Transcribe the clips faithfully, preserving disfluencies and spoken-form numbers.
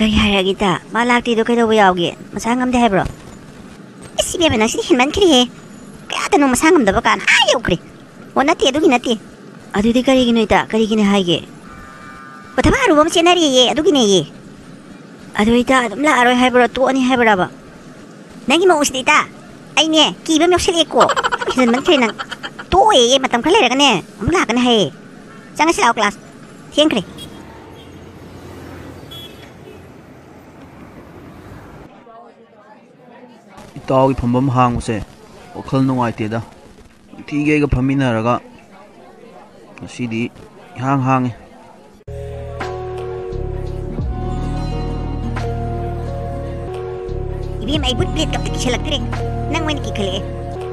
ꯀꯔꯤ ꯍꯥꯏꯔꯒꯦ ꯏꯇꯥ? ꯃꯥ ꯂꯥꯛꯇꯦꯗꯣ ꯀꯩꯗꯧꯕ ꯌꯥꯎꯒꯦ? ꯃꯁꯥ ꯉꯝꯗꯦ ꯍꯥꯏꯕ꯭ꯔꯣ? ꯏꯁ, ꯏꯕꯦꯝꯃ, ꯅꯪꯁꯤꯗꯤ ꯍꯦꯟꯃꯟꯈ꯭ꯔꯦꯍꯦ꯫ ꯀꯌꯥꯗꯅꯣ ꯃꯁꯥ ꯉꯝꯗꯕ ꯀꯥꯟ ꯑꯥ ꯌꯧꯈ꯭ꯔꯦ꯫ ꯑꯣ, ꯅꯠꯇꯦ, ꯑꯗꯨꯒꯤ ꯅꯠꯇꯦ꯫ ꯑꯗꯨꯗꯤ ꯀꯔꯤꯒꯤꯅꯣ ꯏꯇꯥ? ꯀꯔꯤꯒꯤꯅꯤ ꯍꯥꯏꯒꯦ? ꯑꯣ, ꯊꯕꯛ ꯑꯔꯨꯕ ꯑꯃ ꯆꯦꯟꯅꯔꯤꯌꯦ, ꯑꯗꯨꯒꯤꯅꯦꯌꯦ꯫ ꯑꯗꯨ ꯏꯇꯥ ꯑꯗꯨꯝ ꯂꯥꯛꯑꯔꯣꯏ ꯍꯥꯏꯕ꯭ꯔꯣ? ꯇꯣꯛꯑꯅꯤ ꯍꯥꯏꯕ꯭ꯔꯕ? ꯅꯪꯒꯤ ꯃꯑꯣꯡꯁꯤꯗꯤ ꯏꯇꯥ, ꯑꯩꯅꯦ ꯀꯤꯕ ꯑꯃ ꯌꯥꯎꯁꯜꯂꯛꯑꯦꯀꯣ꯫ ꯍꯦꯟꯃꯟꯈ꯭ꯔꯦ ꯅꯪ꯫ ꯇꯣꯛꯑꯦꯌꯦ, ꯃꯇꯝ ꯈꯔ ꯂꯩꯔꯒꯅꯦ ꯑꯃꯨꯛ ꯂꯥꯛꯀꯅꯤ ꯍꯥꯏꯌꯦ꯫ ꯆꯪꯉꯁꯤ ꯂꯥꯛꯑꯣ ꯀ꯭ꯂꯥꯁ꯫ ꯊꯦꯡꯈ꯭ꯔꯦ꯫ ꯏꯇꯥꯎꯒꯤ ꯐꯝꯐꯝ ꯍꯥꯡꯕꯁꯦ ꯋꯥꯈꯜ ꯅꯨꯡꯉꯥꯏꯇꯦꯗ꯫ ꯅꯨꯡꯇꯤꯒꯤ ꯑꯩꯒ ꯐꯝꯃꯤꯟꯅꯔꯒ ꯉꯁꯤꯗꯤ ꯏꯍꯥꯡ ꯍꯥꯡꯉꯤ꯫ ꯏꯕꯦꯝ, ꯑꯩ ꯕꯨꯠ ꯕ꯭ꯔꯦꯗꯀ ꯑꯝꯇ ꯀꯤꯁꯜꯂꯛꯇ꯭ꯔꯦ꯫ ꯅꯪ ꯑꯣꯏꯅ ꯀꯤꯈꯠꯂꯛꯑꯦ꯫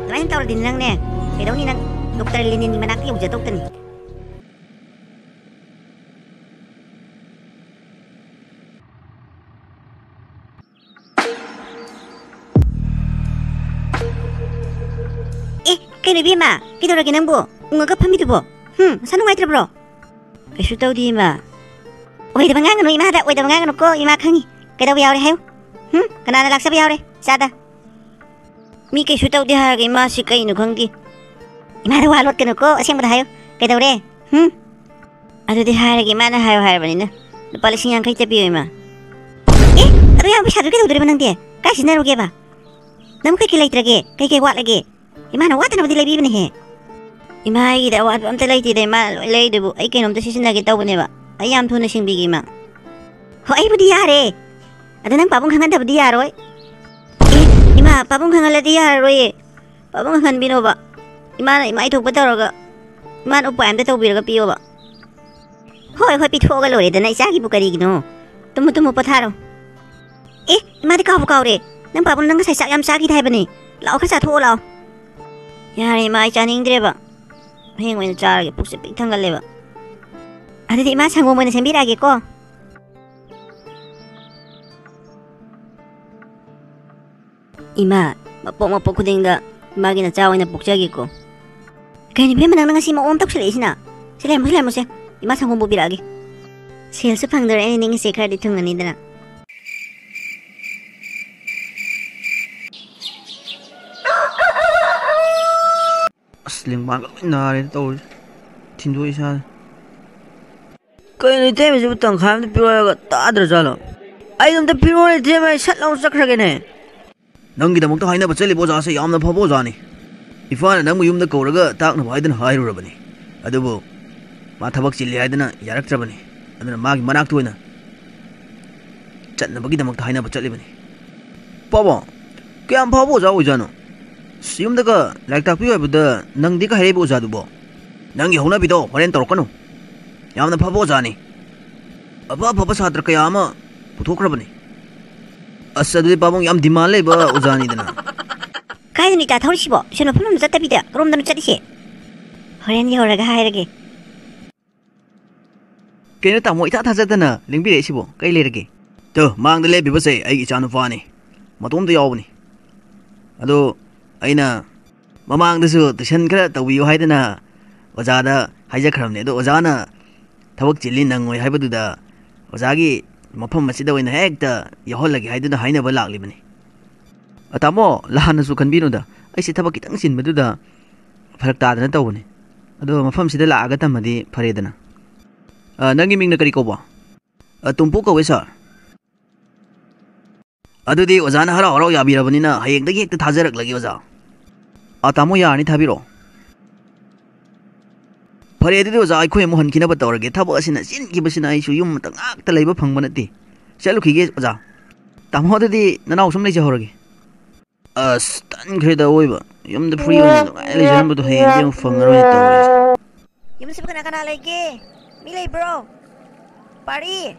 ꯑꯗꯨꯃꯥꯏꯅ ꯇꯧꯔꯗꯤ ꯅꯪꯅꯦ, ꯀꯩꯗꯧꯅꯤ ꯅꯪ? ꯗꯣꯛꯇꯔ ꯂꯦꯅꯤꯟꯒꯤ ꯃꯅꯥꯛꯇ ꯌꯧꯖꯗꯧꯇꯅꯤ꯫ ꯑꯦ, ꯀꯩꯅꯣ ꯏꯕꯦꯝꯃ? ꯀꯩꯗꯧꯔꯒꯦ ꯅꯪꯕꯨ? ꯎꯪꯉꯒ ꯐꯝꯃꯤꯗꯨꯕꯣ? ꯍꯨꯝ, ꯅꯁꯥ ꯅꯨꯡꯉꯥꯏꯇ꯭ꯔꯕ꯭ꯔꯣ? ꯀꯩꯁꯨ ꯇꯧꯗꯦ, ꯏꯃꯥ꯫ ꯑꯣꯏꯗꯕ ꯉꯥꯡꯒꯅꯨ ꯏꯃꯥꯗ, ꯑꯣꯏꯗꯕ ꯉꯥꯡꯒꯅꯨꯀꯣ꯫ ꯏꯃꯥ ꯈꯪꯉꯤ꯫ ꯀꯩꯗꯧꯕ ꯌꯥꯎꯔꯦ ꯍꯥꯏꯌꯨ? ꯍꯨꯝ? ꯀꯅꯥꯅ ꯂꯥꯛꯆꯕ ꯌꯥꯎꯔꯦ ꯏꯆꯥꯗ? ꯃꯤ ꯀꯩꯁꯨ ꯇꯧꯗꯦ ꯍꯥꯏꯔꯒ ꯏꯃꯥꯁꯤ ꯀꯩꯅꯣ ꯈꯪꯗꯦ꯫ ꯏꯃꯥꯗ ꯋꯥ ꯂꯣꯠꯀꯅꯨꯀꯣ, ꯑꯁꯦꯡꯕꯗ ꯍꯥꯏꯌꯨ꯫ ꯀꯩꯗꯧꯔꯦ? ꯍꯨꯝ? ꯑꯗꯨꯗꯤ ꯍꯥꯏꯔꯒꯦ, ꯏꯃꯥꯅ ꯍꯥꯏꯌꯨ ꯍꯥꯏꯔꯕꯅꯤꯅ꯫ ꯂꯨꯄꯥ ꯂꯤꯁꯤꯡ ꯌꯥꯡꯈꯩꯇ ꯄꯤꯌꯨ, ꯏꯃꯥ꯫ ꯑꯦ, ꯑꯗꯨ ꯌꯥꯝꯕ ꯄꯩꯁꯥꯗꯨ ꯀꯩꯗꯧꯗꯣꯔꯤꯕ ꯅꯪꯗꯤ? ꯀꯥꯏ ꯁꯤꯖꯤꯟꯅꯔꯨꯒꯦꯕ? ꯅꯪꯕꯨ ꯀꯩꯀꯩ ꯂꯩꯇ꯭ꯔꯒꯦ? ꯀꯩꯀꯩ ꯋꯥꯠꯂꯒꯦ? ꯏꯃꯥꯅ ꯋꯥꯠꯇꯅꯕꯗꯤ ꯂꯩꯕꯤꯕꯅꯦꯍꯦ꯫ ꯏꯃꯥ, ꯑꯩꯒꯤꯗꯤ ꯑꯋꯥꯠꯄ ꯑꯝꯇ ꯂꯩꯇꯦꯗ, ꯏꯃꯥꯅ ꯂꯣꯏ ꯂꯩꯗꯨꯕꯨ꯫ ꯑꯩ ꯀꯩꯅꯣꯝꯇ ꯁꯤꯖꯤꯟꯅꯒꯦ ꯇꯧꯕꯅꯦꯕ꯫ ꯑꯩ ꯌꯥꯝ ꯊꯨꯅ ꯁꯤꯡꯕꯤꯒꯦ, ꯏꯃꯥ꯫ ꯍꯣ, ꯑꯩꯕꯨꯗꯤ ꯌꯥꯔꯦ꯫ ꯑꯗꯣ ꯅꯪ ꯄꯥꯕꯨꯡ ꯈꯪꯍꯟꯗꯕꯗꯤ ꯌꯥꯔꯣꯏ꯫ ꯑꯦ, ꯏꯃꯥ, ꯄꯥꯕꯨꯡ ꯈꯪꯍꯜꯂꯗꯤ ꯌꯥꯔꯔꯣꯏꯌꯦ꯫ ꯄꯥꯕꯨꯡ ꯈꯪꯍꯟꯕꯤꯅꯣꯕ꯫ ꯏꯃꯥꯅ ꯏꯃꯥ ꯊꯣꯛꯄ ꯇꯧꯔꯒ, ꯏꯃꯥꯅ ꯎꯄꯥꯏ ꯑꯝꯇ ꯇꯧꯕꯤꯔꯒ ꯄꯤꯌꯣꯕ꯫ ꯍꯣꯏ, ꯍꯣꯏ, ꯄꯤꯊꯣꯛꯑꯒ ꯂꯣꯏꯔꯦꯗꯅ, ꯏꯆꯥꯒꯤꯕꯨ ꯀꯔꯤꯒꯤꯅꯣ? ꯇꯨꯝꯃꯨ, ꯇꯨꯝꯃꯨ, ꯄꯣꯊꯥꯔꯣ꯫ ꯑꯦ, ꯏꯃꯥꯗꯤ ꯀꯥꯎꯕꯨ ꯀꯥꯎꯔꯦ꯫ ꯅꯪ ꯄꯥꯕꯨꯡ ꯅꯪ ꯉꯁꯥꯏ ꯆꯥꯛ ꯌꯥꯝ ꯆꯥꯈꯤꯗꯦ ꯍꯥꯏꯕꯅꯦ꯫ ꯂꯥꯛꯑꯣ, ꯈꯔ ꯆꯥꯊꯣꯛꯑꯣ ꯂꯥꯛꯑꯣ꯫ ꯌꯥꯔꯦ ꯏꯃꯥ, ꯑꯩ ꯆꯥꯅꯤꯡꯗ꯭ꯔꯦꯕ꯫ ꯍꯌꯦꯡ ꯑꯣꯏꯅ ꯆꯥꯔꯒꯦ, ꯄꯨꯛꯁꯦ ꯄꯤꯛ ꯊꯪꯒꯠꯂꯦꯕ꯫ ꯑꯗꯨꯗꯤ ꯏꯃꯥ, ꯁꯪꯒꯣꯝ ꯑꯣꯏꯅ ꯁꯦꯝꯕꯤꯔꯛꯑꯒꯦꯀꯣ꯫ ꯏꯃꯥ, ꯃꯄꯣꯛ ꯃꯄꯣꯛ ꯈꯨꯗꯤꯡꯗ ꯏꯃꯥꯒꯤ ꯅꯆꯥ ꯑꯣꯏꯅ ꯄꯣꯛꯆꯒꯦꯀꯣ꯫ ꯀꯩꯅꯣ ꯏꯕꯦꯝꯃ, ꯅꯪꯅ ꯉꯁꯤ ꯃꯑꯣꯡ ꯑꯃ ꯇꯧꯁꯜꯂꯛꯏꯁꯤꯅ? ꯁꯤ ꯂꯩꯔꯝꯃꯣ, ꯁꯤ ꯂꯩꯔꯝꯃꯣꯁꯦ꯫ ꯏꯃꯥ ꯁꯪꯒꯣꯝ ꯄꯨꯕꯤꯔꯛꯑꯒꯦ꯫ ꯁꯦꯜꯁꯨ ꯐꯪꯗꯣꯔꯦ, ꯑꯩꯅ ꯅꯤꯡꯉꯤꯁꯦ ꯈꯔꯗꯤ ꯊꯨꯡꯉꯅꯤꯗꯅ꯫ ꯂꯤꯡ ꯃꯥꯟꯒ ꯂꯣꯏ ꯅꯥꯔꯦ ꯇꯧꯔꯤꯁꯦ꯫ ꯊꯤꯟꯗꯣꯛ ꯏꯁꯥꯁꯦ꯫ ꯀꯩꯅꯣ ꯏꯇꯩꯃꯁꯤꯕꯨ ꯇꯪꯈꯥꯏ ꯑꯃꯇ ꯄꯤꯔꯛꯑꯣ ꯍꯥꯏꯔꯒ ꯇꯥꯗ꯭ꯔꯖꯥꯠꯂꯣ? ꯑꯩ ꯑꯝꯇ ꯄꯤꯔꯛꯑꯣꯅꯦ ꯏꯇꯩꯃ, ꯑꯩ ꯁꯠ ꯂꯥꯎꯅ ꯆꯠꯈ꯭ꯔꯒꯦꯅꯦ꯫ ꯅꯪꯒꯤꯗꯃꯛꯇ ꯍꯥꯏꯅꯕ ꯆꯠꯂꯤꯕ ꯑꯣꯖꯥꯁꯦ ꯌꯥꯝꯅ ꯐꯕ ꯑꯣꯖꯥꯅꯤ꯫ ꯏꯄꯥꯅ ꯅꯪꯕꯨ ꯌꯨꯝꯗ ꯀꯧꯔꯒ ꯇꯥꯛꯅꯕ ꯍꯥꯏꯗꯨꯅ ꯍꯥꯏꯔꯨꯔꯕꯅꯤ꯫ ꯑꯗꯨꯕꯨ ꯃꯥ ꯊꯕꯛ ꯆꯤꯜꯂꯤ ꯍꯥꯏꯗꯨꯅ ꯌꯥꯔꯛꯇ꯭ꯔꯕꯅꯤ꯫ ꯑꯗꯨꯅ ꯃꯥꯒꯤ ꯃꯅꯥꯛꯇ ꯑꯣꯏꯅ ꯆꯠꯅꯕꯒꯤꯗꯃꯛꯇ ꯍꯥꯏꯅꯕ ꯆꯠꯂꯤꯕꯅꯤ꯫ ꯄꯥꯕ, ꯀꯌꯥꯝ ꯐꯕ ꯑꯣꯖꯥ ꯑꯣꯏꯖꯥꯠꯅꯣ? ꯑꯁ, ꯌꯨꯝꯗꯒ ꯂꯥꯏꯔꯤꯛ ꯇꯥꯛꯄꯤꯌꯨ ꯍꯥꯏꯕꯗ ꯅꯪꯗꯤ ꯀꯥꯏ ꯍꯥꯏꯔꯛꯏꯕ ꯑꯣꯖꯥꯗꯨꯕꯣ? ꯅꯪꯒꯤ ꯍꯧꯅꯕꯤꯗꯣ ꯍꯣꯔꯦꯟ ꯇꯧꯔꯛꯀꯅꯨ꯫ ꯌꯥꯝꯅ ꯐꯕ ꯑꯣꯖꯥꯅꯤ꯫ ꯑꯐ ꯑꯐꯕ ꯁꯥꯇ꯭ꯔ ꯀꯌꯥ ꯑꯃ ꯄꯨꯊꯣꯛꯈ꯭ꯔꯕꯅꯤ꯫ ꯑꯁ, ꯑꯗꯨꯗꯤ ꯄꯥꯕꯨꯡ ꯌꯥꯝ demand ꯂꯩꯕ ꯑꯣꯖꯥꯅꯤꯗꯅ꯫ ꯀꯥꯏꯗꯅꯣ ꯏꯇꯥ ꯊꯧꯔꯤꯁꯤꯕꯣ? ꯁꯣꯝꯗ ꯃꯐꯝ ꯑꯃ ꯆꯠꯇꯕꯤꯗ ꯀꯔꯣꯝꯗꯅꯣ ꯆꯠꯂꯤꯁꯦ? ꯍꯣꯔꯦꯟ ꯌꯧꯔꯒ ꯍꯥꯏꯔꯒꯦ꯫ ꯀꯩꯅꯣ ꯇꯥꯃꯣ, ꯏꯊꯥ ꯊꯥꯖꯗꯅ ꯂꯦꯡꯕꯤꯔꯛꯏꯁꯤꯕꯣ? ꯀꯩ ꯂꯩꯔꯒꯦ? ꯇꯨ, ꯃꯥꯡꯗ ꯂꯦꯞꯄꯤꯕꯁꯦ ꯑꯩꯒꯤ ꯏꯆꯥꯅꯨꯄꯥꯅꯤ꯫ ꯃꯇꯣꯝꯇ ꯌꯥꯎꯕꯅꯤ꯫ ꯑꯗꯣ ꯑꯩꯅ ꯃꯃꯥꯡꯗꯁꯨ tuition ꯈꯔ ꯇꯧꯕꯤꯌꯨ ꯍꯥꯏꯗꯅ ꯑꯣꯖꯥꯗ ꯍꯥꯏꯖꯈ꯭ꯔꯕꯅꯦ꯫ ꯑꯗꯣ ꯑꯣꯖꯥꯅ ꯊꯕꯛ ꯆꯤꯜꯂꯤ, ꯅꯪꯉꯣꯏ ꯍꯥꯏꯕꯗꯨꯗ ꯑꯣꯖꯥꯒꯤ ꯃꯐꯝ ꯑꯁꯤꯗ ꯑꯣꯏꯅ ꯍꯦꯛꯇ ꯌꯥꯎꯍꯜꯂꯒꯦ ꯍꯥꯏꯗꯨꯅ ꯍꯥꯏꯅꯕ ꯂꯥꯛꯂꯤꯕꯅꯤ꯫ ꯑ, ꯇꯥꯃꯣ, ꯂꯥꯟꯅꯁꯨ ꯈꯟꯕꯤꯅꯨꯗ꯫ ꯑꯩꯁꯦ ꯊꯕꯛ ꯈꯤꯇꯪ ꯆꯤꯟꯕꯗꯨꯗ ꯐꯔꯛ ꯇꯥꯗꯅ ꯇꯧꯕꯅꯤ꯫ ꯑꯗꯣ ꯃꯐꯝꯁꯤꯗ ꯂꯥꯛꯑꯒ ꯇꯝꯃꯗꯤ ꯐꯔꯦꯗꯅ꯫ ꯑ, ꯅꯪꯒꯤ ꯃꯤꯡꯅ ꯀꯔꯤ ꯀꯧꯕ? ꯑ, ꯇꯣꯝꯄꯣꯛ ꯀꯧꯋꯦ, sir꯫ ꯑꯗꯨꯗꯤ ꯑꯣꯖꯥꯅ ꯍꯔꯥꯎ ꯍꯔꯥꯎ ꯌꯥꯕꯤꯔꯕꯅꯤꯅ ꯍꯌꯦꯡꯗꯒꯤ ꯍꯦꯛꯇ ꯊꯥꯖꯔꯛꯂꯒꯦ, ꯑꯣꯖꯥ꯫ ꯑ, ꯇꯥꯃꯣ, ꯌꯥꯔꯅꯤ, ꯊꯥꯕꯤꯔꯛꯑꯣ꯫ ꯐꯔꯦ, ꯑꯗꯨꯗꯤ ꯑꯣꯖꯥ, ꯑꯩꯈꯣꯏ ꯑꯃꯨꯛ ꯍꯟꯈꯤꯅꯕ ꯇꯧꯔꯒꯦ꯫ ꯊꯕꯛ ꯑꯁꯤꯅ ꯆꯤꯟꯈꯤꯕꯁꯤꯅ ꯑꯩꯁꯨ ꯌꯨꯝ ꯑꯃꯇ ꯉꯥꯛꯇ ꯂꯩꯕ ꯐꯪꯕ ꯅꯠꯇꯦ꯫ ꯆꯠꯂꯨꯈꯤꯒꯦ, ꯑꯣꯖꯥ꯫ ꯇꯥꯃꯣ, ꯑꯗꯨꯗꯤ ꯅꯅꯥꯎ ꯁꯨꯝ ꯂꯩꯖꯍꯧꯔꯒꯦ꯫ ꯑꯁ, ꯇꯟꯈ꯭ꯔꯦꯗ ꯑꯋꯣꯏꯕ꯫ ꯌꯨꯝꯗ free ꯑꯣꯏꯅ ꯅꯨꯡꯉꯥꯏꯅ ꯂꯩꯖꯔꯝꯕꯗꯣ ꯍꯌꯦꯡꯗꯤ ꯑꯃꯨꯛ ꯐꯪꯉꯔꯣꯏꯅꯦ ꯇꯧꯔꯤꯁꯦ꯫ ꯌꯨꯝꯁꯤꯕꯨ ꯀꯅꯥ ꯀꯅꯥ ꯂꯩꯒꯦ? ꯃꯤ ꯂꯩꯕ꯭ꯔꯣ? ꯄꯥꯔꯤ!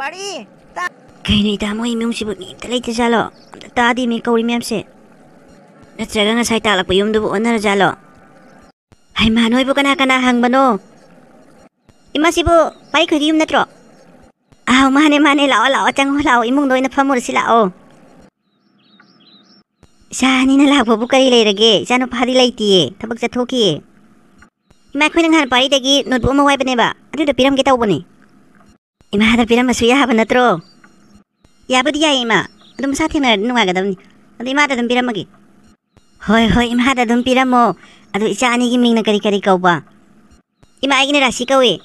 ꯄꯥꯔꯤ! ꯇꯥ-, ꯀꯩꯅꯣ ꯏꯇꯥ, ꯃꯣꯏ ꯏꯃꯨꯡꯁꯤꯕꯨ ꯃꯤ ꯑꯝꯇ ꯂꯩꯇꯖꯥꯠꯂꯣ? ꯑꯝꯇ ꯇꯥꯗꯦ ꯃꯤ ꯀꯧꯔꯤ ꯃꯌꯥꯝꯁꯦ꯫ ꯅꯠꯇ꯭ꯔꯒ ꯉꯁꯥꯏ ꯇꯥꯛꯂꯛꯄ ꯌꯨꯝꯗꯨꯕꯨ ꯑꯣꯟꯅꯔꯖꯥꯠꯂꯣ? ꯍꯩꯃꯥ, ꯅꯣꯏꯕꯨ ꯀꯅꯥ ꯀꯅꯥ ꯍꯪꯕꯅꯣ? ꯏꯃꯥ, ꯁꯤꯕꯨ ꯄꯥꯔꯤꯈꯣꯏꯒꯤ ꯌꯨꯝ ꯅꯠꯇ꯭ꯔꯣ? ꯑꯥꯎ, ꯃꯥꯅꯦ, ꯃꯥꯅꯦ, ꯂꯥꯛꯑꯣ, ꯂꯥꯛꯑꯣ, ꯆꯪꯉꯣ, ꯂꯥꯛꯑꯣ, ꯏꯃꯨꯡꯗ ꯑꯣꯏꯅ ꯐꯝꯃꯨꯔꯁꯤ, ꯂꯥꯛꯑꯣ꯫ ꯏꯆꯥ ꯑꯅꯤꯅ ꯂꯥꯛꯄꯕꯨ ꯀꯔꯤ ꯂꯩꯔꯒꯦ? ꯏꯆꯥ ꯅꯨꯄꯥꯗꯤ ꯂꯩꯇꯤꯌꯦ, ꯊꯕꯛ ꯆꯠꯊꯣꯛꯈꯤꯌꯦ꯫ ꯏꯃꯥ, ꯑꯩꯈꯣꯏꯅ ꯉꯍꯥꯟ ꯄꯥꯔꯤꯗꯒꯤ notebook ꯑꯃ ꯋꯥꯏꯕꯅꯦꯕ, ꯑꯗꯨꯗꯣ ꯄꯤꯔꯝꯒꯦ ꯇꯧꯕꯅꯦ꯫ ꯏꯃꯥꯗ ꯄꯤꯔꯝꯃꯁꯨ ꯌꯥꯕ ꯅꯠꯇ꯭ꯔꯣ? ꯌꯥꯕꯨꯗꯤ ꯌꯥꯏꯌꯦ, ꯏꯃꯥ꯫ ꯑꯗꯨꯝ ꯃꯁꯥ ꯊꯦꯡꯅꯔꯗꯤ ꯅꯨꯡꯉꯥꯏꯒꯗꯕꯅꯤ꯫ ꯑꯗꯣ ꯏꯃꯥꯗ ꯑꯗꯨꯝ ꯄꯤꯔꯝꯃꯒꯦ꯫ ꯍꯣꯏ, ꯍꯣꯏ, ꯏꯃꯥꯗ ꯑꯗꯨꯝ ꯄꯤꯔꯝꯃꯣ꯫ ꯑꯗꯨ ꯏꯆꯥ ꯑꯅꯤꯒꯤ ꯃꯤꯡꯅ ꯀꯔꯤ ꯀꯔꯤ ꯀꯧꯕ? ꯏꯃꯥ, ꯑꯩꯒꯤꯅ ꯔꯥꯁꯤ ꯀꯧꯏ,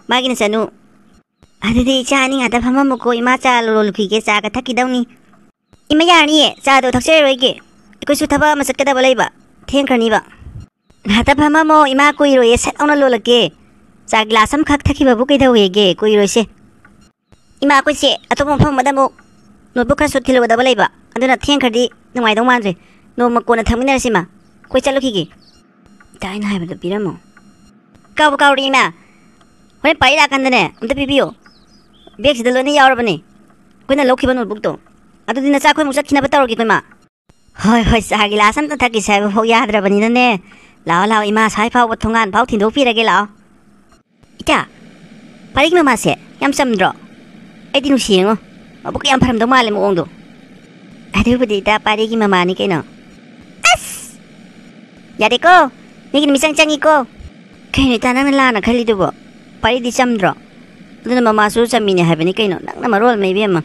ꯃꯥꯒꯤꯅ ꯆꯅꯨ꯫ ꯑꯗꯨꯗꯤ ꯏꯆꯥ ꯑꯅꯤ ꯉꯥꯛꯇ ꯐꯝꯃꯝꯃꯨꯀꯣ, ꯏꯃꯥ ꯆꯥ ꯂꯣꯜꯂꯨꯈꯤꯒꯦ, ꯆꯥꯒ ꯊꯛꯈꯤꯗꯧꯅꯤ꯫ ꯏꯃꯥ, ꯌꯥꯔꯅꯤꯌꯦ, ꯆꯥꯗꯣ ꯊꯛꯆꯔꯔꯣꯏꯒꯦ, ꯑꯩꯈꯣꯏꯁꯨ ꯊꯕꯛ ꯑꯃ ꯆꯠꯀꯗꯕ ꯂꯩꯕ, ꯊꯦꯡꯈ꯭ꯔꯅꯤꯕ꯫ ꯉꯥꯛꯇ ꯐꯝꯃꯝꯃꯣ ꯏꯃꯥ, ꯀꯨꯏꯔꯣꯏꯌꯦ, ꯁꯠ ꯂꯥꯎꯅ ꯂꯣꯜꯂꯛꯀꯦ꯫ ꯆꯥ ꯒꯤꯂꯥꯁ ꯑꯃꯈꯛ ꯊꯛꯈꯤꯕꯕꯨ ꯀꯩꯗꯧꯋꯦꯒꯦ, ꯀꯨꯏꯔꯣꯏꯁꯦ꯫ ꯏꯃꯥ, ꯑꯩꯈꯣꯏꯁꯦ ꯑꯇꯣꯞꯄ ꯃꯐꯝ ꯑꯃꯗ ꯑꯃꯨꯛ ꯅꯣꯠꯕꯨꯛ ꯈꯔꯁꯨ ꯊꯤꯜꯂꯨꯒꯗꯕ ꯂꯩꯕ, ꯑꯗꯨꯅ ꯊꯦꯡꯈ꯭ꯔꯗꯤ ꯅꯨꯡꯉꯥꯏꯗꯧ ꯃꯥꯟꯗ꯭ꯔꯦ꯫ ꯅꯣꯡꯃ ꯀꯣꯟꯅ ꯊꯝꯃꯤꯟꯅꯔꯁꯤ ꯏꯃꯥ, ꯑꯩꯈꯣꯏ ꯆꯠꯂꯨꯈꯤꯒꯦ꯫ ꯏꯇꯥ, ꯑꯩꯅ ꯍꯥꯏꯕꯗꯣ ꯄꯤꯔꯝꯃꯣ꯫ ꯀꯥꯎꯕꯨ ꯀꯥꯎꯔꯤ ꯏꯃꯥ, ꯍꯣꯔꯦꯟ ꯄꯥꯔꯤ ꯂꯥꯛꯀꯥꯟꯗꯅꯦ ꯑꯝꯇ ꯄꯤꯕꯤꯌꯣ꯫ ꯕꯦꯒꯁꯤꯗ ꯂꯣꯏꯅ ꯌꯥꯎꯔꯕꯅꯦ, ꯑꯩꯈꯣꯏꯅ ꯂꯧꯈꯤꯕ ꯅꯣꯠꯕꯨꯛꯇꯣ꯫ ꯑꯗꯨꯗꯤ ꯅꯆꯥ ꯑꯩꯈꯣꯏ ꯑꯃꯨꯛ ꯆꯠꯈꯤꯅꯕ ꯇꯧꯔꯒꯦꯀꯣ ꯏꯃꯥ꯫ ꯍꯣꯏ, ꯍꯣꯏ, ꯆꯥ ꯒꯤꯂꯥꯁ ꯑꯝꯇ ꯊꯛꯈꯤꯁꯦ ꯍꯥꯏꯕ ꯐꯥꯎ ꯌꯥꯗ꯭ꯔꯕꯅꯤꯅꯅꯦ꯫ ꯂꯥꯛꯑꯣ, ꯂꯥꯛꯑꯣ ꯏꯃꯥ, ꯁ꯭ꯋꯥꯏ ꯐꯥꯎꯕ ꯊꯣꯡꯒꯥꯟ ꯐꯥꯎ ꯊꯤꯟꯗꯣꯛꯄꯤꯔꯒꯦ, ꯂꯥꯛꯑꯣ꯫ ꯏꯆꯥ, ꯄꯥꯔꯤꯒꯤ ꯃꯃꯥꯁꯦ ꯌꯥꯝ ꯆꯝꯗ꯭ꯔꯣ? ꯑꯩꯗꯤ ꯅꯨꯡꯁꯤ ꯌꯦꯡꯉꯣ, ꯃꯕꯨꯛ ꯌꯥꯝ ꯐꯔꯝꯗꯧ ꯃꯥꯜꯂꯦ ꯃꯑꯣꯡꯗꯣ꯫ ꯑꯗꯨꯕꯨꯗꯤ ꯏꯇꯥ ꯄꯥꯔꯤꯒꯤ ꯃꯃꯥꯅꯤ ꯀꯩꯅꯣ꯫ ꯑꯁ! ꯌꯥꯗꯦꯀꯣ, ꯃꯤꯒꯤ ꯃꯤꯆꯪ ꯆꯪꯉꯤꯀꯣ꯫ ꯀꯩꯅꯣ ꯏꯇꯥ, ꯅꯪꯅ ꯂꯥꯟꯅ ꯈꯜꯂꯤꯗꯨꯕꯣ? ꯄꯥꯔꯤꯗꯤ ꯆꯝꯗ꯭ꯔꯣ? ꯑꯗꯨꯅ ꯃꯃꯥꯁꯨ ꯆꯝꯃꯤꯅꯦ ꯍꯥꯏꯕꯅꯤ ꯀꯩꯅꯣ, ꯅꯪꯅ ꯃꯔꯣꯜ ꯑꯃ ꯏꯕꯦꯝꯃ꯫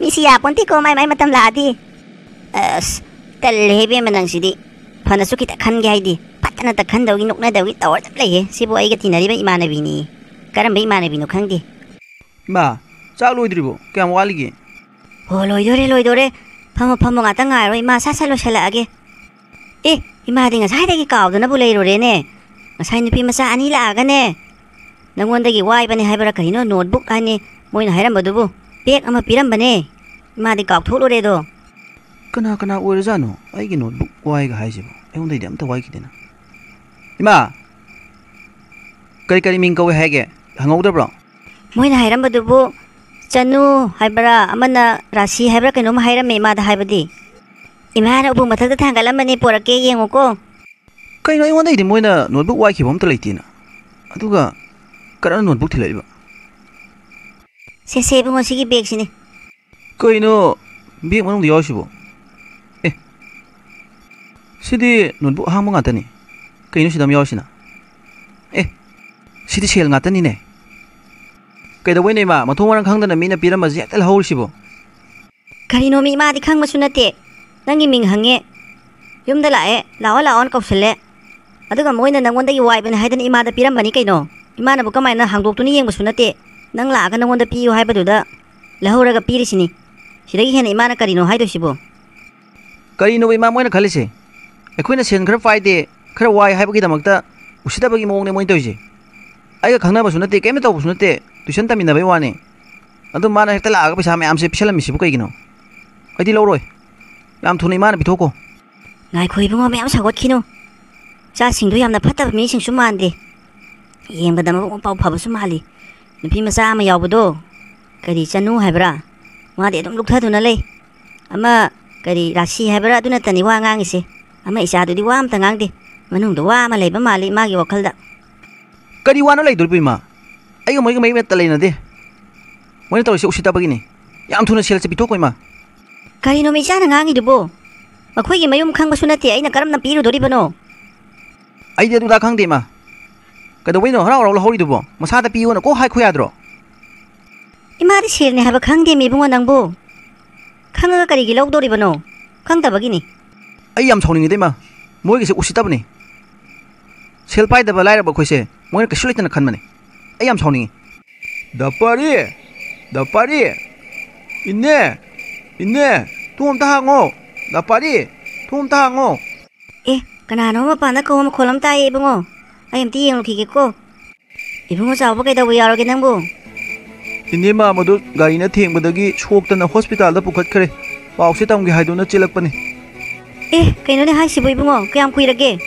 ꯃꯤꯁꯤ ꯌꯥꯄꯣꯟꯇꯦꯀꯣ, ꯃꯥꯏ ꯃꯥꯏ ꯃꯇꯝ ꯂꯥꯛꯑꯗꯤ꯫ ꯑꯁ, ꯇꯜꯂꯦꯍꯦ ꯏꯕꯦꯝꯃ ꯅꯪꯁꯤꯗꯤ꯫ ꯐꯅꯁꯨ ꯈꯤꯇ ꯈꯟꯒꯦ ꯍꯥꯏꯗꯤ, ꯐꯠꯇꯅꯇ ꯈꯟꯗꯧꯒꯤ ꯅꯣꯛꯅꯗꯧꯒꯤ ꯇꯧꯔ ꯑꯗꯨꯝ ꯂꯩꯍꯦ꯫ ꯁꯤꯕꯨ ꯑꯩꯒ ꯇꯤꯟꯅꯔꯤꯕ ꯏꯃꯥꯟꯅꯕꯤꯅꯤ꯫ ꯀꯔꯝꯕ ꯏꯃꯥꯟꯅꯕꯤꯅꯣ ꯈꯪꯗꯦ꯫ ꯏꯃꯥ, ꯆꯥꯛ ꯂꯣꯏꯗ꯭ꯔꯤꯕꯣ? ꯀꯌꯥꯝ ꯋꯥꯠꯂꯤꯒꯦ? ꯍꯣ, ꯂꯣꯏꯗꯣꯔꯦ, ꯂꯣꯏꯗꯣꯔꯦ꯫ ꯐꯝꯃꯣ, ꯐꯝꯃꯣ, ꯉꯥꯛꯇꯪ ꯉꯥꯏꯔꯣ ꯏꯃꯥ, ꯁꯠ ꯁꯠ ꯂꯣꯏꯁꯜꯂꯛꯑꯒꯦ꯫ ꯑꯦ, ꯏꯃꯥꯗꯤ ꯉꯁꯥꯏꯗꯒꯤ ꯀꯥꯎꯗꯅꯕꯨ ꯂꯩꯔꯨꯔꯦꯅꯦ꯫ ꯉꯁꯥꯏ ꯅꯨꯄꯤ ꯃꯆꯥ ꯑꯅꯤ ꯂꯥꯛꯑꯒꯅꯦ, ꯅꯪꯉꯣꯟꯗꯒꯤ ꯋꯥꯏꯕꯅꯦ ꯍꯥꯏꯕ꯭ꯔꯥ ꯀꯔꯤꯅꯣ, ꯅꯣꯠꯕꯨꯛ ꯍꯥꯏꯅꯦ ꯃꯣꯏꯅ ꯍꯥꯏꯔꯝꯕꯗꯨꯕꯨ, ꯕꯦꯒ ꯑꯃ ꯄꯤꯔꯝꯕꯅꯦ꯫ ꯏꯃꯥꯗꯤ ꯀꯥꯎꯊꯣꯛꯂꯨꯔꯦꯗꯣ꯫ ꯀꯅꯥ ꯀꯅꯥ ꯑꯣꯏꯔꯖꯥꯠꯅꯣ ꯑꯩꯒꯤ ꯅꯣꯠꯕꯨꯛ ꯋꯥꯏꯒ ꯍꯥꯏꯁꯤꯕꯣ? ꯑꯩꯉꯣꯟꯗꯩꯗꯤ ꯑꯝꯇ ꯋꯥꯏꯈꯤꯗꯦꯅ꯫ ꯏꯃꯥ! ꯀꯔꯤ ꯀꯔꯤ ꯃꯤꯡ ꯀꯧꯏ ꯍꯥꯏꯒꯦ? ꯍꯪꯍꯧꯗꯕ꯭ꯔꯣ? ꯃꯣꯏꯅ ꯍꯥꯏꯔꯝꯕꯗꯨꯕꯨ ꯆꯅꯨ ꯍꯥꯏꯕ꯭ꯔꯥ, ꯑꯃꯅ ꯔꯥꯁꯤ ꯍꯥꯏꯕ꯭ꯔꯥ ꯀꯩꯅꯣꯝ ꯍꯥꯏꯔꯝꯃꯦ ꯏꯃꯥꯗ ꯍꯥꯏꯕꯗꯤ꯫ ꯏꯃꯥꯅ ꯎꯄꯨ ꯃꯊꯛꯇ ꯊꯥꯡꯒꯠꯂꯝꯕꯅꯦ, ꯄꯣꯔꯛꯀꯦ ꯌꯦꯡꯉꯨꯀꯣ꯫ ꯀꯩꯅꯣ, ꯑꯩꯉꯣꯟꯗꯩꯗꯤ ꯃꯣꯏꯅ ꯅꯣꯠꯕꯨꯛ ꯋꯥꯏꯈꯤꯕ ꯑꯝꯇ ꯂꯩꯇꯦꯅ꯫ ꯑꯗꯨꯒ ꯀꯔꯝꯅ ꯅꯣꯠꯕꯨꯛ ꯊꯤꯜꯂꯛꯏꯕ? ꯁꯦ, ꯁꯦ, ꯏꯕꯨꯡꯉꯣ, ꯁꯤꯒꯤ ꯕꯦꯒꯁꯤꯅꯤ꯫ ꯀꯩꯅꯣ, ꯕꯦꯒ ꯃꯅꯨꯡꯗ ꯌꯥꯎꯔꯤꯁꯤꯕꯣ? ꯑꯦ, ꯁꯤꯗꯤ ꯅꯣꯠꯕꯨꯛ ꯑꯍꯥꯡꯕ ꯉꯥꯛꯇꯅꯤ꯫ ꯀꯩꯅꯣ ꯁꯤꯗ ꯑꯃ ꯌꯥꯎꯔꯤꯁꯤꯅ? ꯑꯦ, ꯁꯤꯗꯤ ꯁꯦꯜ ꯉꯥꯛꯇꯅꯤꯅꯦ꯫ ꯀꯩꯗꯧꯕꯩꯅꯣ ꯏꯃꯥ? ꯃꯊꯣꯡ ꯃꯔꯝ ꯈꯪꯗꯅ ꯃꯤꯅ ꯄꯤꯔꯝꯕꯁꯦ ꯍꯦꯛꯇ ꯂꯧꯍꯧꯔꯤꯁꯤꯕꯣ? ꯀꯔꯤꯅꯣ ꯃꯤ? ꯏꯃꯥꯗꯤ ꯈꯪꯕꯁꯨ ꯅꯠꯇꯦ꯫ ꯅꯪꯒꯤ ꯃꯤꯡ ꯍꯪꯉꯦ꯫ ꯌꯨꯝꯗ ꯂꯥꯛꯑꯦ, ꯂꯥꯛꯑꯣ ꯂꯥꯛꯑꯣꯅ ꯀꯧꯁꯜꯂꯦ꯫ ꯑꯗꯨꯒ ꯃꯣꯏꯅ ꯅꯪꯉꯣꯟꯗꯒꯤ ꯋꯥꯏꯕꯅꯦ ꯍꯥꯏꯗꯅ ꯏꯃꯥꯗ ꯄꯤꯔꯝꯕꯅꯤ ꯀꯩꯅꯣ꯫ ꯏꯃꯥꯅꯕꯨ ꯀꯃꯥꯏꯅ ꯍꯥꯡꯗꯣꯛꯇꯨꯅ ꯌꯦꯡꯕꯁꯨ ꯅꯠꯇꯦ꯫ ꯅꯪ ꯂꯥꯛꯑꯒ ꯅꯪꯉꯣꯟꯗ ꯄꯤꯌꯨ ꯍꯥꯏꯕꯗꯨꯗ ꯂꯧꯍꯧꯔꯒ ꯄꯤꯔꯤꯁꯤꯅꯤ꯫ ꯁꯤꯗꯒꯤ ꯍꯦꯟꯅ ꯏꯃꯥꯅ ꯀꯔꯤꯅꯣ ꯍꯥꯏꯗꯣꯏꯁꯤꯕꯣ? ꯀꯔꯤꯅꯣꯕ ꯏꯃꯥ ꯃꯣꯏꯅ ꯈꯜꯂꯤꯁꯦ? ꯑꯩꯈꯣꯏꯅ ꯁꯦꯟ ꯈꯔ ꯄꯥꯏꯗꯦ, ꯈꯔ ꯋꯥꯏ ꯍꯥꯏꯕꯒꯤꯗꯃꯛꯇ ꯎꯁꯤꯠꯇꯕꯒꯤ ꯃꯑꯣꯡꯅꯦ ꯃꯣꯏꯅ ꯇꯧꯔꯤꯁꯦ꯫ ꯑꯩꯒ ꯈꯪꯅꯕꯁꯨ ꯅꯠꯇꯦ, ꯀꯩꯝꯇ ꯇꯧꯕꯁꯨ ꯅꯠꯇꯦ, ꯇꯨꯏꯁꯟ ꯇꯝꯃꯤꯟꯅꯕꯩ ꯋꯥꯅꯤ꯫ ꯑꯗꯨ ꯃꯥꯅ ꯍꯦꯛꯇ ꯂꯥꯛꯑꯒ ꯄꯩꯁꯥ ꯃꯌꯥꯝꯁꯦ ꯄꯤꯁꯜꯂꯝꯃꯤꯁꯤꯕꯨ ꯀꯩꯒꯤꯅꯣ? ꯑꯩꯗꯤ ꯂꯧꯔꯣꯏ꯫ ꯌꯥꯝ ꯊꯨꯅ ꯏꯃꯥꯅ ꯄꯤꯊꯣꯛꯈꯣ꯫ ꯉꯥꯏꯈꯣ ꯏꯕꯨꯡꯉꯣ, ꯃꯌꯥꯝ ꯁꯧꯒꯠꯈꯤꯅꯨ꯫ ꯏꯆꯥꯁꯤꯡꯗꯨ ꯌꯥꯝꯅ ꯐꯠꯇꯕ ꯃꯤꯁꯤꯡꯁꯨ ꯃꯥꯟꯗꯦ꯫ ꯌꯦꯡꯕꯗ ꯃꯕꯨꯛ ꯃꯄꯥꯎ ꯐꯕꯁꯨ ꯃꯥꯜꯂꯤ꯫ ꯅꯨꯄꯤ ꯃꯆꯥ ꯑꯃ ꯌꯥꯎꯕꯗꯣ, ꯀꯔꯤ ꯆꯅꯨ ꯍꯥꯏꯕ꯭ꯔꯥ? ꯃꯥꯗꯤ ꯑꯗꯨꯝ ꯂꯨꯞꯊꯗꯨꯅ ꯂꯩ꯫ ꯑꯃ, ꯀꯔꯤ ꯔꯥꯁꯤ ꯍꯥꯏꯕ꯭ꯔꯥ, ꯑꯗꯨ ꯅꯠꯇꯅꯤ ꯋꯥ ꯉꯥꯡꯉꯤꯁꯦ꯫ ꯑꯃ ꯏꯆꯥꯗꯨꯗꯤ ꯋꯥ ꯑꯝꯇ ꯉꯥꯡꯗꯦ꯫ ꯃꯅꯨꯡꯗ ꯋꯥ ꯑꯃ ꯂꯩꯕ ꯃꯥꯜꯂꯤ ꯃꯥꯒꯤ ꯋꯥꯈꯜꯗ꯫ ꯀꯔꯤ ꯋꯥꯅꯣ ꯂꯩꯗꯣꯔꯤꯕ ꯏꯃꯥ? ꯑꯩꯒ ꯃꯣꯏꯒ ꯃꯔꯤ ꯃꯦꯠꯇ ꯂꯩꯅꯗꯦ꯫ ꯃꯣꯏꯅ ꯇꯧꯔꯤꯁꯦ ꯎꯁꯤꯠꯇꯕꯒꯤꯅꯤ꯫ ꯌꯥꯝ ꯊꯨꯅ ꯁꯦꯜꯁꯦ ꯄꯤꯊꯣꯛꯈꯣ ꯏꯃꯥ꯫ ꯀꯔꯤꯅꯣ ꯏꯆꯥꯅ ꯉꯥꯡꯉꯤꯗꯨꯕꯣ? ꯃꯈꯣꯏꯒꯤ ꯃꯌꯨꯝ ꯈꯪꯕꯁꯨ ꯅꯠꯇꯦ, ꯑꯩꯅ ꯀꯔꯝꯅ ꯄꯤꯔꯨꯗꯣꯔꯤꯕꯅꯣ? ꯑꯩꯗꯤ ꯑꯗꯨꯗ ꯈꯪꯗꯦ ꯏꯃꯥ꯫ ꯀꯩꯗꯧꯕꯩꯅꯣ ꯍꯔꯥꯎ ꯍꯔꯥꯎ ꯂꯧꯍꯧꯔꯤꯗꯨꯕꯣ? ꯃꯁꯥꯗ ꯄꯤꯌꯣꯅ ꯀꯣꯛ ꯍꯥꯏꯈꯣ ꯌꯥꯗ꯭ꯔꯣ? ꯏꯃꯥꯗꯤ ꯁꯦꯜꯅꯦ ꯍꯥꯏꯕ ꯈꯪꯗꯦꯃꯤ ꯏꯕꯨꯡꯉꯣ ꯅꯪꯕꯨ꯫ ꯈꯪꯉꯒ ꯀꯔꯤꯒꯤ ꯂꯧꯗꯣꯔꯤꯕꯅꯣ? ꯈꯪꯗꯕꯒꯤꯅꯤ꯫ ꯑꯩ ꯌꯥꯝ ꯁꯥꯎꯅꯤꯡꯉꯤꯗ ꯏꯃꯥ꯫ ꯃꯣꯏꯒꯤꯁꯦ ꯎꯁꯤꯠꯇꯕꯅꯤ꯫ ꯁꯦꯜ ꯄꯥꯏꯗꯕ ꯂꯥꯏꯔꯕ ꯑꯩꯈꯣꯏꯁꯦ ꯃꯣꯏꯅ ꯀꯩꯁꯨ ꯂꯩꯇꯅ ꯈꯟꯕꯅꯤ꯫ ꯑꯩ ꯌꯥꯝ ꯁꯥꯎꯅꯤꯡꯉꯤ꯫ ꯗꯥ ꯄꯥꯔꯤ! ꯗꯥ ꯄꯥꯔꯤ! ꯏꯅꯦ! ꯏꯅꯦ! ꯊꯣꯡ ꯑꯝꯇ ꯍꯥꯡꯉꯣ! ꯗꯥ ꯄꯥꯔꯤ! ꯊꯣꯡ ꯑꯝꯇ ꯍꯥꯡꯉꯣ! ꯑꯦ, ꯀꯅꯥꯅꯣ ꯃꯄꯥꯟꯗ ꯀꯧꯕ ꯃꯈꯣꯜ ꯑꯃ ꯇꯥꯏꯌꯦ ꯏꯕꯨꯡꯉꯣ? ꯑꯩ ꯑꯝꯇ ꯌꯦꯡꯉꯨꯈꯤꯒꯦꯀꯣ꯫ ꯏꯕꯨꯡꯉꯣ ꯆꯥꯎꯕ, ꯀꯩꯗꯧꯕ ꯌꯥꯎꯔꯒꯦ ꯅꯪꯕꯨ? ꯏꯅꯦ ꯃꯥꯝꯃꯗꯣ ꯒꯥꯔꯤꯅ ꯊꯦꯡꯕꯗꯒꯤ ꯁꯣꯛꯇꯅ ꯍꯣꯁꯄꯤꯇꯥꯜꯗ ꯄꯨꯈꯠꯈ꯭ꯔꯦ꯫ ꯄꯥꯎꯁꯦ ꯇꯝꯒꯦ ꯍꯥꯏꯗꯨꯅ ꯆꯦꯜꯂꯛꯄꯅꯤ꯫ ꯑꯦ, ꯀꯩꯅꯣꯅꯦ ꯍꯥꯏꯁꯤꯕꯨ ꯏꯕꯨꯡꯉꯣ? ꯀꯌꯥꯝ ꯀꯨꯏꯔꯒꯦ?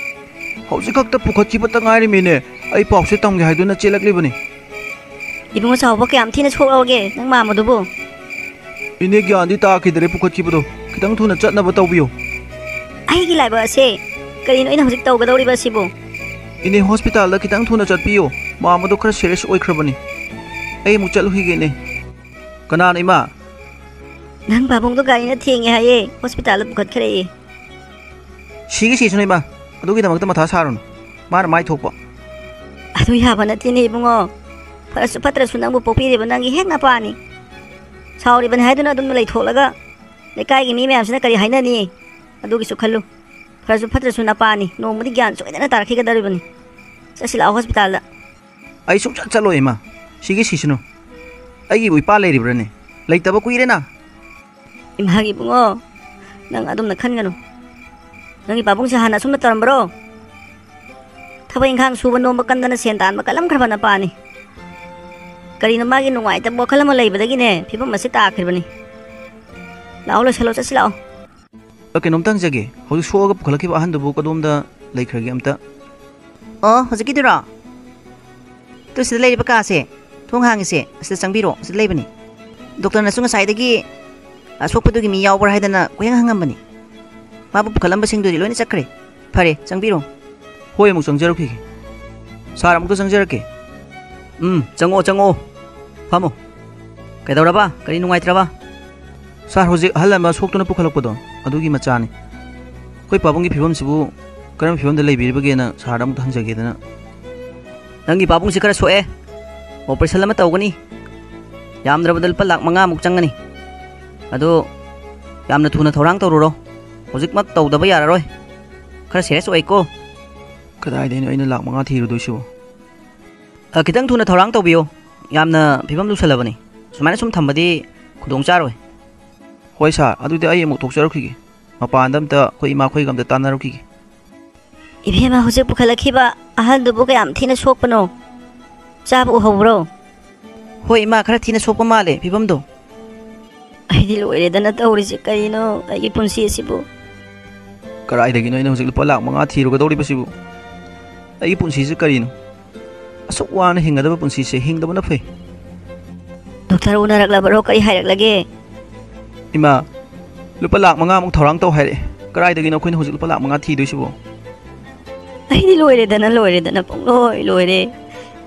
ꯍꯧꯖꯤꯛ ꯈꯛꯇ ꯄꯨꯈꯠꯈꯤꯕꯇ ꯉꯥꯏꯔꯤꯃꯤꯅꯦ꯫ ꯑꯩ ꯄꯥꯎꯁꯦ ꯇꯝꯒꯦ ꯍꯥꯏꯗꯨꯅ ꯆꯦꯜꯂꯛꯂꯤꯕꯅꯤ꯫ ꯏꯕꯨꯡꯉꯣ ꯆꯥꯎꯕ, ꯀꯌꯥꯝ ꯊꯤꯅ ꯁꯣꯛꯂꯧꯔꯒꯦ ꯅꯪ ꯃꯥꯝꯃꯗꯨꯕꯨ? ꯏꯅꯦ, ꯒ꯭ꯌꯥꯟꯗꯤ ꯇꯥꯈꯤꯗꯔꯦ ꯄꯨꯈꯠꯈꯤꯕꯗꯣ꯫ ꯈꯤꯇꯪ ꯊꯨꯅ ꯆꯠꯅꯕ ꯇꯧꯕꯤꯌꯨ꯫ ꯑꯩꯒꯤ ꯂꯥꯏꯕꯛ ꯑꯁꯦ, ꯀꯔꯤꯅꯣ ꯑꯩꯅ ꯍꯧꯖꯤꯛ ꯇꯧꯒꯗꯧꯔꯤꯕ ꯑꯁꯤꯕꯨ? ꯏꯅꯦ, ꯍꯣꯁꯄꯤꯇꯥꯜꯗ ꯈꯤꯇꯪ ꯊꯨꯅ ꯆꯠꯄꯤꯌꯨ꯫ ꯃꯥꯝꯃꯗꯣ ꯈꯔ ꯁꯤꯔꯤꯌꯁ ꯑꯣꯏꯈ꯭ꯔꯕꯅꯤ꯫ ꯑꯩ ꯑꯃꯨꯛ ꯆꯠꯂꯨꯈꯤꯒꯦ, ꯏꯅꯦ꯫ ꯀꯅꯥꯅꯣ, ꯏꯃꯥ? ꯅꯪ ꯄꯥꯕꯨꯡꯗꯣ ꯒꯥꯔꯤꯅ ꯊꯦꯡꯉꯦ ꯍꯥꯏꯌꯦ, ꯍꯣꯁꯄꯤꯇꯥꯜꯗ ꯄꯨꯈꯠꯈ꯭ꯔꯦꯌꯦ꯫ ꯁꯤꯒꯤ ꯁꯤꯁꯅꯨ, ꯏꯃꯥ꯫ ꯑꯗꯨꯒꯤꯗꯃꯛꯇ ꯃꯊꯥ ꯁꯥꯔꯨꯅꯨ꯫ ꯃꯥꯅ ꯃꯥꯏ ꯊꯣꯛꯄ꯫ ꯑꯗꯨ ꯌꯥꯕ ꯅꯠꯇꯦꯅꯦ ꯏꯕꯨꯡꯉꯣ꯫ ꯐꯔꯁꯨ ꯐꯠꯇ꯭ꯔꯁꯨ ꯅꯪꯕꯨ ꯄꯣꯛꯄꯤꯔꯤꯕ ꯅꯪꯒꯤ ꯍꯦꯛ ꯅꯄꯥꯅꯤ꯫ ꯁꯥꯎꯔꯤꯕꯅꯤ ꯍꯥꯏꯗꯨꯅ ꯑꯗꯨꯝ ꯂꯩꯊꯣꯛꯂꯒ ꯂꯩꯀꯥꯏꯒꯤ ꯃꯤ ꯃꯌꯥꯝꯁꯤꯅ ꯀꯔꯤ ꯍꯥꯏꯅꯅꯤ? ꯑꯗꯨꯒꯤꯁꯨ ꯈꯜꯂꯨ꯫ ꯐꯔꯁꯨ ꯐꯠꯇ꯭ꯔꯁꯨ ꯅꯄꯥꯅꯤ, ꯅꯣꯡꯃꯗꯤ ꯒ꯭ꯌꯥꯟ ꯁꯣꯏꯗꯅ ꯇꯥꯔꯛꯈꯤꯒꯗꯧꯔꯤꯕꯅꯤ꯫ ꯆꯠꯁꯤ ꯂꯥꯛꯑꯣ ꯍꯣꯁꯄꯤꯇꯥꯜꯗ꯫ ꯑꯩ ꯁꯨꯡꯆꯠ ꯆꯠꯂꯣꯏ, ꯏꯃꯥ꯫ ꯁꯤꯒꯤ ꯁꯤꯁꯅꯨ꯫ ꯑꯩꯒꯤꯕꯨ ꯏꯄꯥ ꯂꯩꯔꯤꯕ꯭ꯔꯥꯅꯦ? ꯂꯩꯇꯕ ꯀꯨꯏꯔꯦꯅ꯫ ꯏꯃꯥꯒꯤ ꯏꯕꯨꯡꯉꯣ, ꯅꯪ ꯑꯗꯨꯝꯅ ꯈꯟꯒꯅꯨ꯫ ꯅꯪꯒꯤ ꯄꯥꯕꯨꯡꯁꯦ ꯍꯥꯟꯅ ꯑꯁꯨꯝꯅ ꯇꯧꯔꯝꯕ꯭ꯔꯣ? ꯊꯕꯛ ꯏꯪꯈꯥꯡ ꯁꯨꯕ ꯅꯣꯝꯕ ꯀꯟꯗꯅ ꯁꯦꯟ ꯇꯥꯟꯕ ꯀꯜꯂꯝꯈ꯭ꯔꯕ ꯅꯄꯥꯅꯤ꯫ ꯀꯔꯤꯅꯣ, ꯃꯥꯒꯤ ꯅꯨꯡꯉꯥꯏꯇꯕ ꯋꯥꯈꯜ ꯑꯃ ꯂꯩꯕꯗꯒꯤꯅꯦ ꯐꯤꯕꯝ ꯑꯁꯤ ꯇꯥꯈ꯭ꯔꯤꯕꯅꯤ꯫ ꯂꯥꯛꯑꯣ, ꯂꯣꯏꯁꯜꯂꯣ, ꯆꯠꯁꯤ ꯂꯥꯛꯑꯣ꯫ ꯑ, ꯀꯩꯅꯣꯝꯇ ꯍꯪꯖꯒꯦ꯫ ꯍꯧꯖꯤꯛ ꯁꯣꯛꯑꯒ ꯄꯨꯈꯠꯂꯛꯈꯤꯕ ꯑꯍꯟꯗꯨꯕꯨ ꯀꯗꯣꯝꯗ ꯂꯩꯈ꯭ꯔꯒꯦ ꯑꯝꯇ? ꯑꯣ, ꯍꯧꯖꯤꯛꯀꯤꯗꯨꯔꯣ? ꯇꯨ ꯁꯤꯗ ꯂꯩꯔꯤꯕ ꯀꯥꯁꯦ, ꯊꯣꯡ ꯍꯥꯡꯉꯤꯁꯦ, ꯑꯁꯤꯗ ꯆꯪꯕꯤꯔꯣ, ꯑꯁꯤꯗ ꯂꯩꯕꯅꯤ꯫ ꯗꯣꯛꯇꯔꯅꯁꯨ ꯉꯁꯥꯏꯗꯒꯤ ꯑꯁꯣꯛꯄꯗꯨꯒꯤ ꯃꯤ ꯌꯥꯎꯕ꯭ꯔꯥ ꯍꯥꯏꯗꯅ ꯀꯣꯏꯍꯪ ꯍꯪꯉꯝꯕꯅꯤ꯫ ꯃꯥꯕꯨ ꯄꯨꯈꯠꯂꯝꯕꯁꯤꯡꯗꯨꯗꯤ ꯂꯣꯏꯅ ꯆꯠꯈ꯭ꯔꯦ꯫ ꯐꯔꯦ, ꯆꯪꯕꯤꯔꯣ꯫ ꯍꯣꯏ, ꯑꯃꯨꯛ ꯆꯪꯖꯔꯛꯈꯤꯒꯦ꯫ ꯁꯥꯔ, ꯑꯃꯨꯛꯇ ꯆꯪꯖꯔꯛꯀꯦ꯫ ꯎꯝ, ꯆꯪꯉꯛꯑꯣ, ꯆꯪꯉꯛꯑꯣ꯫ ꯐꯝꯃꯣ꯫ ꯀꯩꯗꯧꯔꯕ? ꯀꯔꯤ ꯅꯨꯡꯉꯥꯏꯇ꯭ꯔꯕ? ꯁꯥꯔ, ꯍꯧꯖꯤꯛ ꯑꯍꯜ ꯑꯃ ꯁꯣꯛꯇꯨꯅ ꯄꯨꯈꯠꯂꯛꯄꯗꯣ, ꯑꯗꯨꯒꯤ ꯃꯆꯥꯅꯤ꯫ ꯑꯩꯈꯣꯏ ꯄꯥꯕꯨꯡꯒꯤ ꯐꯤꯕꯝꯁꯤꯕꯨ ꯀꯔꯝꯕ ꯐꯤꯕꯝꯗ ꯂꯩꯕꯤꯔꯤꯕꯒꯦꯅ ꯁꯥꯔꯗ ꯑꯃꯨꯛꯇ ꯍꯪꯖꯒꯦꯗꯅ꯫ ꯅꯪꯒꯤ ꯄꯥꯕꯨꯡꯁꯤ ꯈꯔ ꯁꯣꯛꯑꯦ꯫ ꯑꯣꯄꯔꯦꯁꯟ ꯑꯃ ꯇꯧꯒꯅꯤ꯫ ꯌꯥꯝꯗ꯭ꯔꯕꯗ ꯂꯨꯄꯥ ꯂꯥꯛ ꯃꯉꯥꯃꯨꯛ ꯆꯪꯒꯅꯤ꯫ ꯑꯗꯣ ꯌꯥꯝꯅ ꯊꯨꯅ ꯊꯧꯔꯥꯡ ꯇꯧꯔꯨꯔꯣ꯫ ꯍꯧꯖꯤꯛꯃꯛ ꯇꯧꯗꯕ ꯌꯥꯔꯔꯣꯏ꯫ ꯈꯔ ꯁꯦꯔꯤꯌꯁ ꯑꯣꯏꯀꯣ꯫ ꯀꯗꯥꯏꯗꯩꯅꯣ ꯑꯩꯅ ꯂꯥꯛ ꯃꯉꯥ ꯊꯤꯔꯨꯗꯣꯏꯁꯤꯕꯣ? ꯑ, ꯈꯤꯇꯪ ꯊꯨꯅ ꯊꯧꯔꯥꯡ ꯇꯧꯕꯤꯌꯣ꯫ ꯌꯥꯝꯅ ꯐꯤꯕꯝ ꯂꯨꯁꯜꯂꯕꯅꯤ꯫ ꯁꯨꯃꯥꯏꯅ ꯁꯨꯝ ꯊꯝꯕꯗꯤ ꯈꯨꯗꯣꯡ ꯆꯥꯔꯣꯏ꯫ ꯍꯣꯏ ꯁꯥꯔ, ꯑꯗꯨꯗꯤ ꯑꯩ ꯑꯃꯨꯛ ꯊꯣꯛꯆꯔꯛꯈꯤꯒꯦ꯫ ꯃꯄꯥꯟꯗ ꯑꯝꯇ ꯑꯩꯈꯣꯏ ꯏꯃꯥꯈꯣꯏꯒ ꯑꯝꯇ ꯇꯥꯟꯅꯔꯨꯈꯤꯒꯦ꯫ ꯏꯕꯦꯝꯃ, ꯍꯧꯖꯤꯛ ꯄꯨꯈꯠꯂꯛꯈꯤꯕ ꯑꯍꯜꯗꯨꯕꯨ ꯀꯌꯥꯝ ꯊꯤꯅ ꯁꯣꯛꯄꯅꯣ? ꯆꯥꯕ ꯎꯍꯧꯕ꯭ꯔꯣ? ꯍꯣꯏ ꯏꯃꯥ, ꯈꯔ ꯊꯤꯅ ꯁꯣꯛꯄ ꯃꯥꯜꯂꯦ ꯐꯤꯕꯝꯗꯣ꯫ ꯑꯩꯗꯤ ꯂꯣꯏꯔꯦꯗꯅ ꯇꯧꯔꯤꯁꯦ, ꯀꯔꯤꯅꯣ ꯑꯩꯒꯤ ꯄꯨꯟꯁꯤ ꯑꯁꯤꯕꯨ? ꯀꯗꯥꯏꯗꯒꯤꯅꯣ ꯑꯩꯅ ꯍꯧꯖꯤꯛ ꯂꯨꯄꯥ ꯂꯥꯛ ꯃꯉꯥ ꯊꯤꯔꯨꯒꯗꯧꯔꯤꯕꯁꯤꯕꯨ? ꯑꯩꯒꯤ ꯄꯨꯟꯁꯤꯁꯦ ꯀꯔꯤꯅꯣ? ꯑꯁꯨꯛ ꯋꯥꯅ ꯍꯤꯡꯒꯗꯕ ꯄꯨꯟꯁꯤꯁꯦ ꯍꯤꯡꯗꯕꯅ ꯐꯩ꯫ ꯗꯣꯛꯇꯔ ꯎꯅꯔꯛꯂꯕꯔꯣ? ꯀꯔꯤ ꯍꯥꯏꯔꯛꯂꯒꯦ? ꯏꯃꯥ, ꯂꯨꯄꯥ ꯂꯥꯛ ꯃꯉꯥꯃꯨꯛ ꯊꯧꯔꯥꯡ ꯇꯧ ꯍꯥꯏꯔꯛꯑꯦ꯫ ꯀꯗꯥꯏꯗꯒꯤꯅꯣ ꯑꯩꯈꯣꯏꯅ ꯍꯧꯖꯤꯛ ꯂꯨꯄꯥ ꯂꯥꯛ ꯃꯉꯥ ꯊꯤꯗꯣꯏꯁꯤꯕꯣ? ꯑꯩꯗꯤ ꯂꯣꯏꯔꯦꯗꯅ, ꯂꯣꯏꯔꯦꯗꯅ, ꯄꯨꯡꯂꯣꯏ ꯂꯣꯏꯔꯦ꯫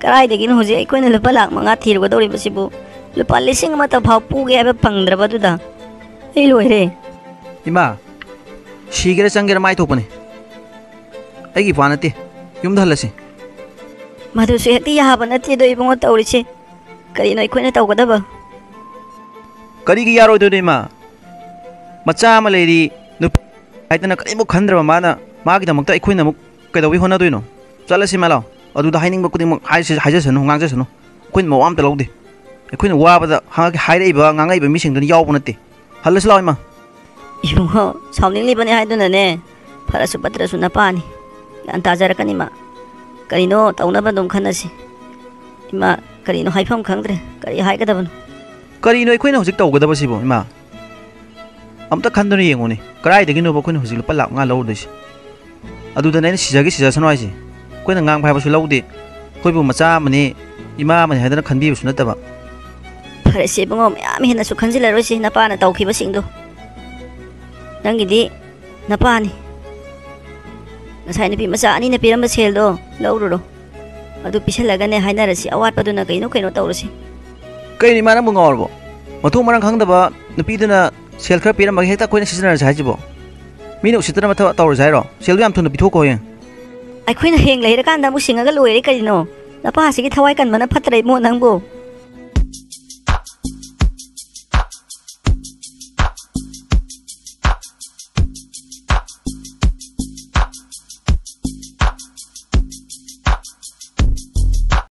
ꯀꯗꯥꯏꯗꯒꯤꯅꯣ ꯍꯧꯖꯤꯛ ꯑꯩꯈꯣꯏꯅ ꯂꯨꯄꯥ ꯂꯥꯛ ꯃꯉꯥ ꯊꯤꯔꯨꯒꯗꯧꯔꯤꯕꯁꯤꯕꯨ? ꯂꯨꯄꯥ ꯂꯤꯁꯤꯡ ꯑꯃꯠꯇ ꯐꯥꯎ ꯄꯨꯒꯦ ꯍꯥꯏꯕ ꯐꯪꯗ꯭ꯔꯕꯗꯨꯗ ꯑꯩ ꯂꯣꯏꯔꯦ꯫ ꯏꯃꯥ, ꯁꯤꯒꯦꯔꯥ ꯆꯪꯒꯦꯔꯥ ꯃꯥꯏ ꯊꯣꯛꯄꯅꯤ꯫ ꯑꯩꯒꯤ ꯏꯄꯥ ꯅꯠꯇꯦ꯫ ꯌꯨꯝꯗ ꯍꯜꯂꯁꯤ꯫ ꯃꯗꯨꯁꯨ ꯍꯦꯛꯇ ꯌꯥꯕ ꯅꯠꯇꯦꯗꯣ ꯏꯕꯨꯡꯉꯣ ꯇꯧꯔꯤꯁꯦ꯫ ꯀꯔꯤꯅꯣ ꯑꯩꯈꯣꯏꯅ ꯇꯧꯒꯗꯕ? ꯀꯔꯤꯒꯤ ꯌꯥꯔꯣꯏꯗꯣꯏꯅꯣ ꯏꯃꯥ? ꯃꯆꯥ ꯑꯃ ꯂꯩꯔꯤ, ꯅꯨꯄꯤ ꯍꯥꯏꯗꯅ ꯀꯔꯤꯝꯐꯥꯎ ꯈꯟꯗ꯭ꯔꯕ ꯃꯥꯅ, ꯃꯥꯒꯤꯗꯃꯛꯇ ꯑꯩꯈꯣꯏꯅ ꯑꯃꯨꯛ ꯀꯩꯗꯧꯕꯩ ꯍꯣꯠꯅꯗꯣꯏꯅꯣ? ꯆꯠꯂꯁꯤ ꯃꯥ ꯂꯥꯎ꯫ ꯑꯗꯨꯗ ꯍꯥꯏꯅꯤꯡꯕ ꯈꯨꯗꯤꯡꯃꯛ ꯍꯥꯏꯁꯤ-, ꯍꯥꯏꯖꯁꯅꯨ, ꯉꯥꯡꯖꯁꯅꯨ꯫ ꯑꯩꯈꯣꯏꯅ ꯃꯋꯥ ꯑꯝꯇ ꯂꯧꯗꯦ꯫ ꯑꯩꯈꯣꯏꯅ ꯋꯥꯕꯗ ꯍꯥꯏꯔꯛꯏꯕ, ꯉꯥꯡꯉꯛꯏꯕ ꯃꯤꯁꯤꯡꯗꯨꯅ ꯌꯥꯎꯕ ꯅꯠꯇꯦ꯫ ꯍꯜꯂꯁꯤ ꯂꯥꯎ ꯏꯃꯥ꯫ ꯏꯕꯨꯡꯉꯣ, ꯁꯥꯎꯅꯤꯡꯂꯤꯕꯅꯤ ꯍꯥꯏꯗꯨꯅꯅꯦ, ꯐꯔꯁꯨ ꯐꯠꯇ꯭ꯔꯁꯨ ꯅꯄꯥꯅꯤ꯫ ꯒ꯭ꯌꯥꯟ ꯇꯥꯖꯔꯛꯀꯅꯤ ꯃꯥ꯫ ꯀꯔꯤꯅꯣ ꯇꯧꯅꯕ ꯑꯗꯨꯝ ꯈꯟꯅꯁꯤ꯫ ꯏꯃꯥ, ꯀꯔꯤꯅꯣ ꯍꯥꯏꯐꯝ ꯈꯪꯗ꯭ꯔꯦ꯫ ꯀꯔꯤ ꯍꯥꯏꯒꯗꯕꯅꯣ? ꯀꯔꯤꯅꯣ ꯑꯩꯈꯣꯏꯅ ꯍꯧꯖꯤꯛ ꯇꯧꯒꯗꯕꯁꯤꯕꯣ, ꯏꯃꯥ? ꯑꯝꯇ ꯈꯟꯗꯨꯅ ꯌꯦꯡꯉꯨꯅꯦ꯫ ꯀꯗꯥꯏꯗꯒꯤꯅꯣꯕ ꯑꯩꯈꯣꯏꯅ ꯍꯧꯖꯤꯛ ꯂꯨꯄꯥ ꯂꯥꯈ ꯃꯉꯥ ꯂꯧꯔꯨꯗꯣꯏꯁꯦ? ꯑꯗꯨꯗꯅꯦ ꯑꯩꯅ ꯁꯤꯖꯒꯦ ꯁꯤꯖꯁꯅꯨ ꯍꯥꯏꯁꯦ꯫ ꯑꯩꯈꯣꯏꯅ ꯉꯥꯡꯕ ꯍꯥꯏꯕꯁꯨ ꯂꯧꯗꯦ꯫ ꯑꯩꯈꯣꯏꯕꯨ ꯃꯆꯥ ꯑꯃꯅꯤ, ꯏꯃꯥ ꯑꯃꯅꯤ ꯍꯥꯏꯗꯅ ꯈꯟꯕꯤꯕꯁꯨ ꯅꯠꯇꯕ꯫ ꯐꯔꯦꯁꯦ ꯏꯕꯨꯡꯉꯣ, ꯃꯌꯥꯝ ꯍꯦꯟꯅꯁꯨ ꯈꯟꯖꯤꯜꯂꯔꯣꯏꯁꯤ ꯅꯄꯥꯅ ꯇꯧꯈꯤꯕꯁꯤꯡꯗꯣ꯫ ꯅꯪꯒꯤꯗꯤ ꯅꯄꯥꯅꯤ꯫ ꯉꯁꯥꯏ ꯅꯨꯄꯤ ꯃꯆꯥ ꯑꯅꯤꯅ ꯄꯤꯔꯝꯕ ꯁꯦꯜꯗꯣ ꯂꯧꯔꯨꯔꯣ꯫ ꯑꯗꯨ ꯄꯤꯁꯜꯂꯒꯅꯦ ꯍꯥꯏꯅꯔꯁꯤ, ꯑꯋꯥꯠꯄꯗꯨꯅ ꯀꯩꯅꯣ ꯀꯩꯅꯣ ꯇꯧꯔꯁꯤ꯫ ꯀꯩꯅꯣ ꯏꯃꯥ, ꯅꯪꯕꯨ ꯉꯥꯎꯔꯕꯣ? ꯃꯊꯣꯡ ꯃꯔꯝ ꯈꯪꯗꯕ ꯅꯨꯄꯤꯗꯨꯅ ꯁꯦꯜ ꯈꯔ ꯄꯤꯔꯝꯃꯒ ꯍꯦꯛꯇ ꯑꯩꯈꯣꯏꯅ ꯁꯤꯖꯤꯟꯅꯔꯁꯤ ꯍꯥꯏꯁꯤꯕꯣ? ꯃꯤꯅ ꯎꯁꯤꯠꯇꯅꯕ ꯊꯕꯛ ꯇꯧꯔꯁꯤ ꯍꯥꯏꯔꯣ? ꯁꯦꯜꯗꯣ ꯌꯥꯝ ꯊꯨꯅ ꯄꯤꯊꯣꯛꯈꯣ ꯍꯌꯦꯡ꯫ ꯑꯩꯈꯣꯏꯅ ꯍꯌꯦꯡ ꯂꯩꯔꯀꯥꯟꯗ ꯑꯃꯨꯛ ꯁꯤꯡꯉꯒ ꯂꯣꯏꯔꯦ ꯀꯔꯤꯅꯣ? ꯅꯄꯥꯁꯤꯒꯤ ꯊꯋꯥꯏ ꯀꯟꯕꯅ ꯐꯠꯇ꯭ꯔꯦ ꯏꯕꯨꯡꯉꯣ ꯅꯪꯕꯨ꯫